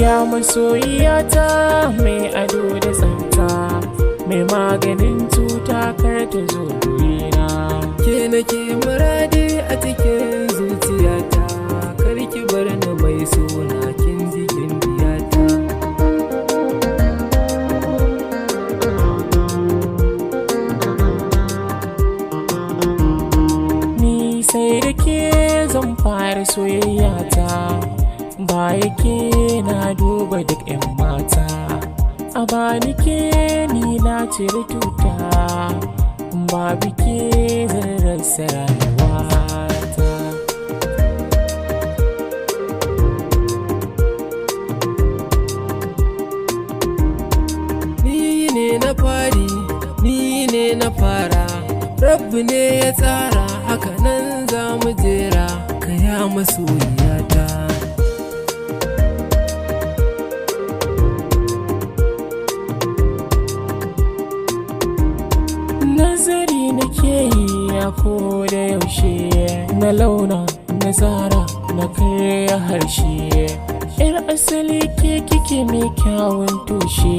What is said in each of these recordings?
Ya masoyiyata mai ado da tsafta, mai maganin cuta kar ta zo gurina. Ke nake muradi a cikin zuciyata, kar ki bar ni mai sona kin ji biyata. Ni sai da ke zan fara soyayyata, baya ke na duba duk 'yan mata. A bani ke ni na cire tuta, babu ke zan rasa rayuwata. Ni ne na fari, ni ne na fara, Rabbi ne ya tsara, haka nan za mu jera, kaya masoyiyata. Nazari nake yi a ko da yaushe, na launa, na tsara, na karya harshe. Yar asali ke kike mai kyawun tushe,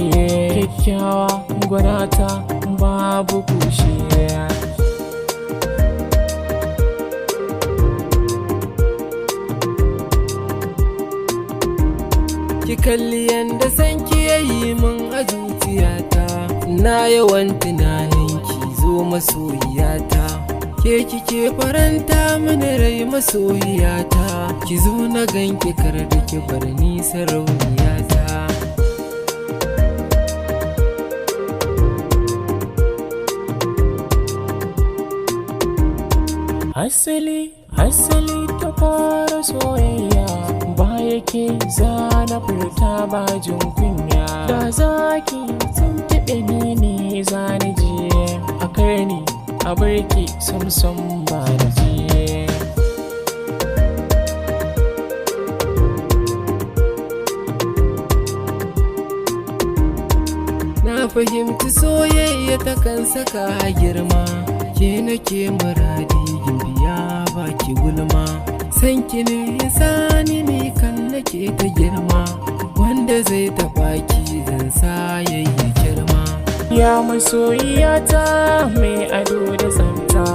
kyakkyawa gwanata babu kushe. Ki kalli yanda sanki yayi min a zuciyata, na yawan tunanin ki zo masoyiyata. Ke kike faranta mini rai masoyiyata, ki zo na ganki kar da ki bar ni sarauniyata. Asali, asali ta fara soyayya, baya ke zana furta ba jin kunya. Da zaki tuntuɓe ni ne zani je, a karni a barki samsam ba na je. Na fahimci soyayya ta kan saka girma, ke nake muradi gimbiya baki gulma. Sanki ne ya sani ni kan nake ta girma, wanda zai taɓa ki zan sa yayi girma. Ya masoyiyata mai ado da tsafta,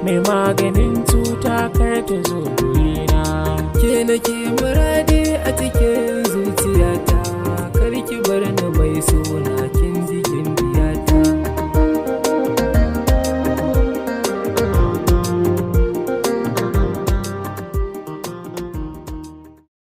mai maganin cuta kar ta zo gurina. Ke nake muradi a cikin